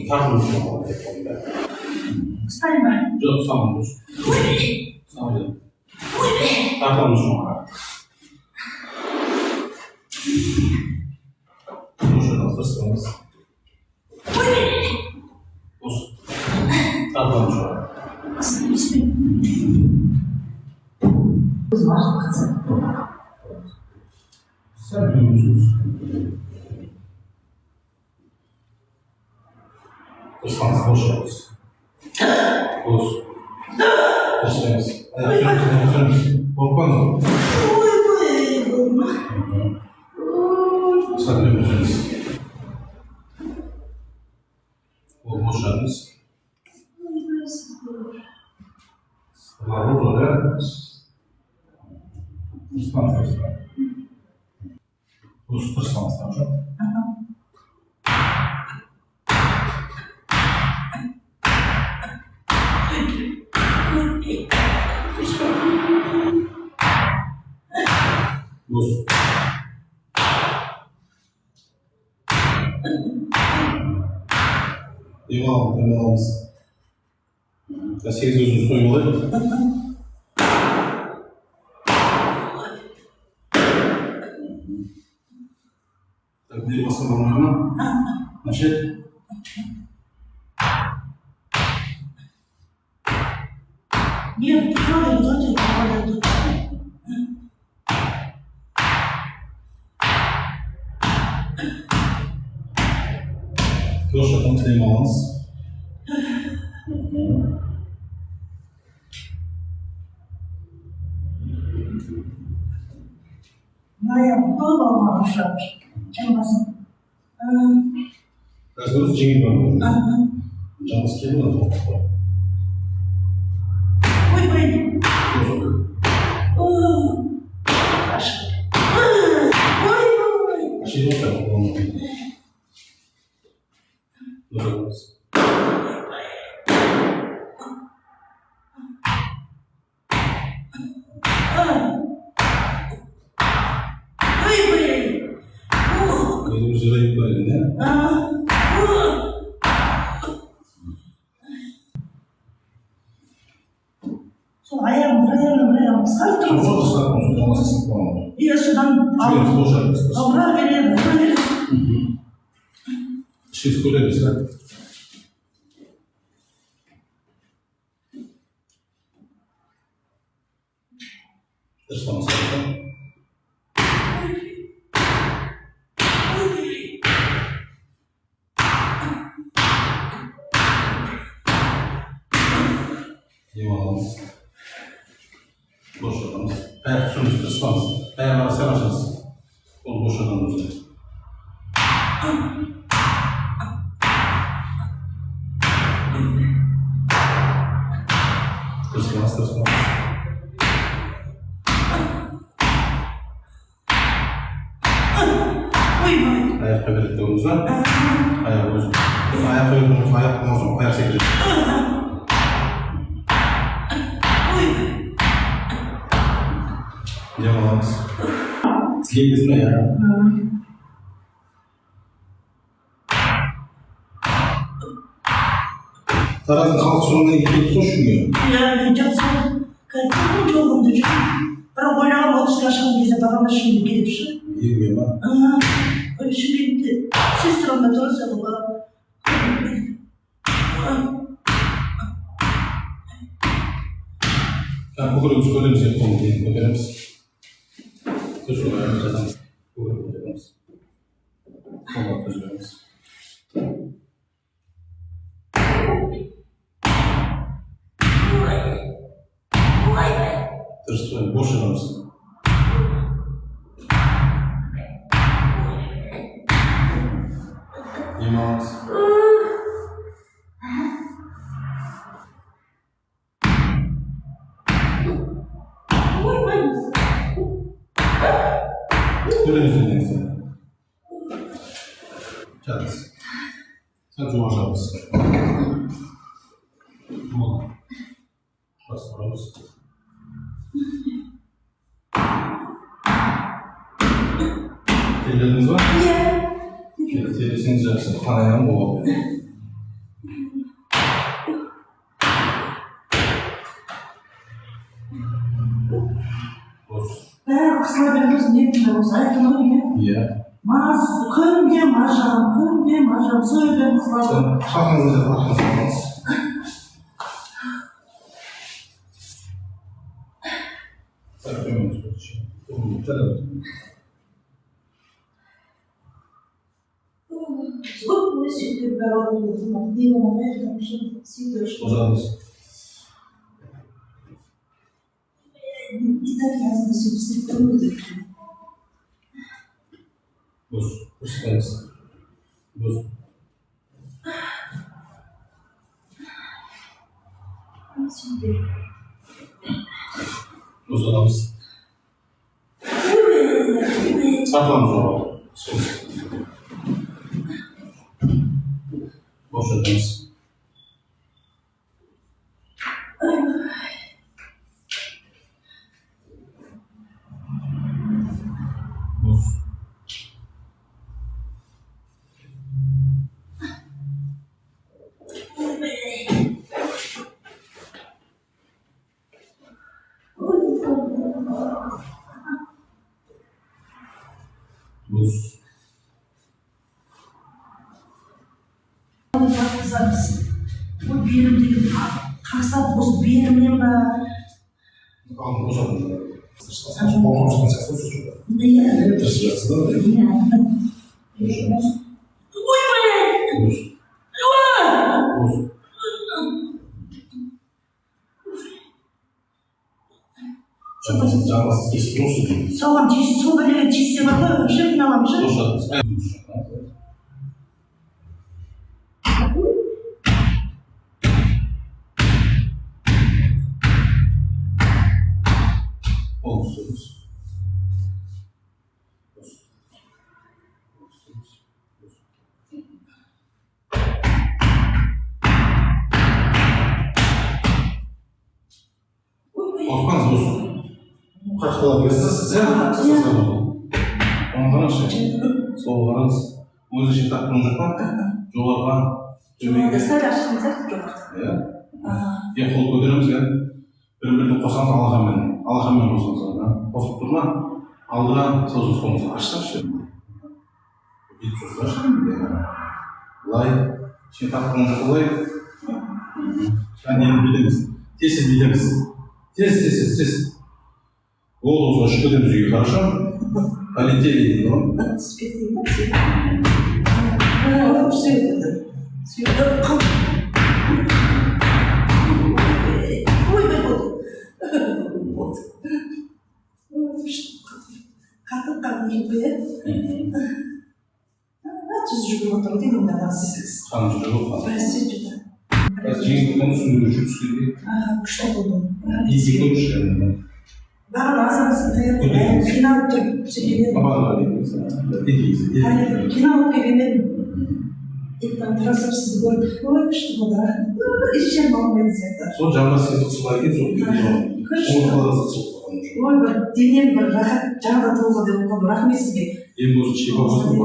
Тартыңыз жоғары. Ұстайын ба? Жоқ, ұстамаңыз. Ұстамаңыз. Тартыңыз жоғары. Бос тырыспаңыз. Бос. Тартыңыз жоғары. Сәл төмен түсіңіз. Тырыспаңыз, бос жатыңыз. Бос. Тырыспаңыз. Аяқ түсіріңіз, түсіріңіз. Қорықпаңыз. Сәл төмен түсіріңіз. Ол бос жатыңыз. Бұлар зор, иә? Тырыспаңыз, тырыспаңыз. Бос, тырыспаңыз, хорошо? Тырыспаңыз. Бос. Дем аламыз, дем аламыз. 8 өзіміз қойып алайық. Так, не басым болмай ма? Начать. Нет, тоже, тоже, тоже. Бос жатамыз, дем аламыз. Мына көп алмаған шығар. Жамбасым. Қазір өзі жеңіл бар. Жамбас келді ма? Ойбай. Ойбай. Ашиды ғой, бос жатамыз. Ойбай. Өзіміз жырайып бар екен, иә? Сол аяғым бір аяғымнан бір аяғым қысқарып Сол тұрмыз. қысқарып, сол жамбас қысып қалған. Иә, содан Жүріңіз, бос жатыңыз. Ауыра береді, ауыра береді. Ішіңіз көтеріңіз, да? Тырыспаңыз, хорошо? Дем аламыз. Бос жатамыз. Аяқ түсіріңіз, тырыспаңыз. Аяқ арасы ашыңыз. Қол бос жатамыз өзіне. Тырыспаңыз, тырыспаңыз. Ойбай. Аяққа береді көрдіңіз ба? Аяқ өзі. Аяқ беріп, аяқ болған аяқ секіреді. Ойбай. Дем аламыз. Тілейміз ме, иә? Тараздың халқы сондай келді ғой шүңге. Иә, мен жақсы қазір жолымда жүрмін. Бірақ ойлағанмын, отпускқа шығған кезде барамын Шымкентке деп ше. Емге ма? Шымкентте сестрам да тұрады, соған барамын. Так, көкірегіміз көтереміз, екі қолын кейін көтереміз. Төсек жатамыз. Көкірек көтереміз. Қолға жібереміз. Тырыспай, бос жатамыз. Дем аламыз. Ойбай. Көтеріңіз денеңізді. Жатыңыз. Сәл жоғары жатыңыз. Болды. Бас бұрамыз. Terlediniz ба? Иә. Терлесеңіз жақсы. Қан айналым болады. қысыла береді өзі, нервім осы айттым ғой деймін. Иә. Маз күнде маз жағамын, күнде маз жағамын, сүйегім қысылады. Шалқаңызға жатып, арқаңызға жатыңыз. Так, төмен түсіңіз. Көп сүйектер бәрі ауырып отыр. Не болмай сүйектер. Қозғалыңыз. И так ясно сөйтіп көрмейді. Бос. Тырыспаңыз. Бос. Сүйектер. Қозғаламыз. Тартыламыз жоғары. Сол. Босатамыз. Бос. Бос. Жатқызамыз. Ой, белім деген қақсап, осы белімнен ба? Алдын босатыңыз. Тырыспаңыз. Қол сияқты сөз жоқ. Иә. Тырысып жатсыз да. Иә. Босатыңыз. Ойбай! Бос. Бос. Жамбасыз, жамбасыз кесіп тұрсыз деймін. Соған тиіс, сол бәлеге тиіссе бар ғой, вообще қиналамын ше. Босатыңыз. Қолыңызды ұстаңыз. Бос. Қолыңызды ұстаңыз. Бос. Ойбай! Қорықпаңыз, бос. Қақпалап берсіз, сіз, иә? Оң қараңызшы. Сол қараңыз. Өзі ішін тартқан жоқ па? Жоғарыға, төменге. Сәл ашқан сияқты жоғары. Иә. Екі қол көтереміз, иә. Бір біріне қосамыз алақанмен. Алақанмен қосамыз. Ана. Қосып тұр ма? Алдыға созыңыз, қолыңызды ашсаңызшы. Бүйтіп созсаңызшы. Былай. Ішіне тартқан жоқ, былай. Кәне, енді бүйтеміз. Тез тез бүйтеміз. Тез, тез, тез, тез. Болды, осылай ұшып кетеміз үйге, хорошо? Полетели дейді ғой. Түсіп кетейін ба? Сүйек. Сүйек. Ойбай, болды. Болды. Қатып қалдым ғой, иә? Түз жүгіріп отыр ғой деймін, мына сіз. Қан жүрегі қан. Бәсе, что-то. Қазір жеңіл түсіндіру үшін түскенде Аха, күшті болды. изи көрші. Маған азамызды таяқ, қиналып тұрып сөйлеген едім. Таяқ, қиналып келген едім. Ертең тырысып сізді көріп, ой, күшті болды, рахмет. Ой, еш жерім ауырмайтын сияқты. Сол жамбас қысыла екен, сол Күшті. оң қаласы қысылып қалған. Ой, бір денем бір рахат, жаңадан туылған деп қалдым. Рахмет сізге. Ең болсын, шипа болсын.